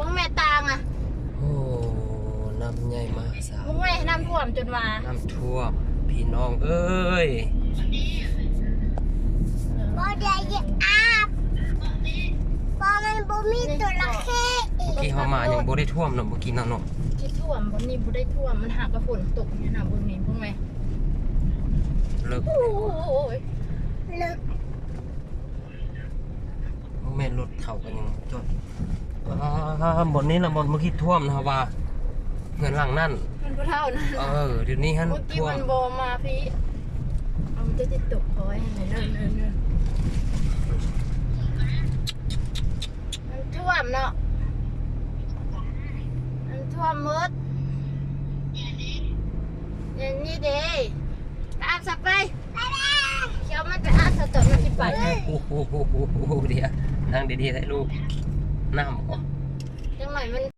ເບິ່ງແມ່ຕ່າງນະ ໂອ້ ນ້ຳໃຫຍ່ມະຫາສານ ເບິ່ງແມ່ ນ້ຳຖ້ວມຈົນວ່າ ນ້ຳຖ້ວມ ພີ່ນ້ອງເອີຍ ບໍ່ໄດ້ອາບ ບໍ່ ມັນບໍ່ມີຈໍລະເຄອີກ ເມື່ອກີ້ເຮົາມາຍັງບໍ່ໄດ້ຖ້ວມເນາະ ເມື່ອກີ້ເນາະ ທີ່ຖ້ວມ ບ່ອນນີ້ບໍ່ໄດ້ຖ້ວມ ມັນຫາກະຝົນຕົກນີ້ນະ ເບິ່ງນີ້ ເບິ່ງແມ່ ເລິກ ໂອ້ຍ ເລິກ ບໍ່ແມ່ນລົດເຂົາກໍຍັງຈອດ ອ່າ ບ່ອນນີ້ລະ ບ່ອນເມື່ອກີ້ຖ້ວມນະ ເຮົາວ່າ ເຮືອນຫຼັງນັ້ນ ມັນບໍ່ເທົ່ານັ້ນ ເອີ ດຽວນີ້ຫັ້ນ ເມື່ອກີ້ ຖ້ວມ ມັນບໍ່ມາພີ້ ເອົາ ມັນຈະຕິດຕົກຄໍໃຫ້ແນ່ ເນີນໆ ມັນຖ້ວມເນາະ ມັນຖ້ວມໝົດ ຢ່າງນີ້ເດ້ ໄປອາບສະໄປ ເຂົາມັນໄປອາບສະຕອນມັນຊິໄປ ໂອ້ໂຫ ດຽວ ນັ່ງດີໆ ໃຫ້ລູກ ນ້ຳບໍ່ ຈັກໜ້ອຍມັນ